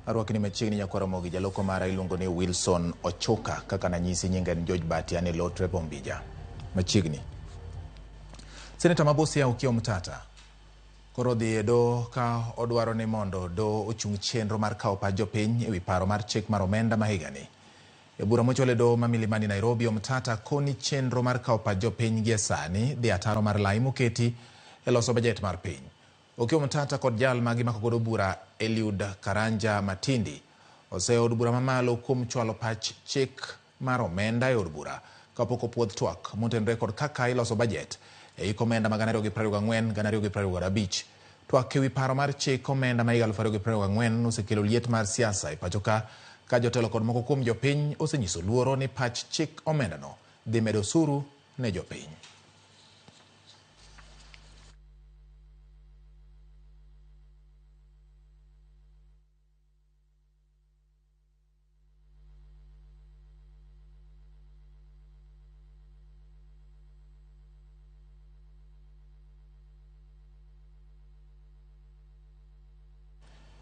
Arwakni machiegni nyakwar Ramogi, jaloko mara iluongo ni Wilson Ochuka, kaka nanyisi nyinga en George Bati, an e lo Trevor Ombija. Machiegni. Seneta ma Busia Okiya Omtatah koro odhi e doho ka odwaro ni mondo doho ochung chenro mar kawo pach jopiny ewi paro mar chik mar omenda ma higani. E bura mochwal e doho ma Milimani Nairobi, Omtatah koni chenro mar kawo pach jopiny gie sani dhi ataro mar lai moketi e loso bajet mar piny. Okiya Omtatah kod jal ma gimako godo bura Eliud Karanja Matindi oseyo od bura mamalo kuom chwalo pach chik mar omenda e od bura kapok opuodh twak motenore kod kaka iloso bajet e hik omenda ma 2024 2025. Twak ewi paro mar chik omenda ma higa 2024 osekelo liet mar siasa e pacho ka ka jotelo kod moko kuom jopiny osenyiso luoro ni pach chik omendano dhi medo osuru ne jopiny.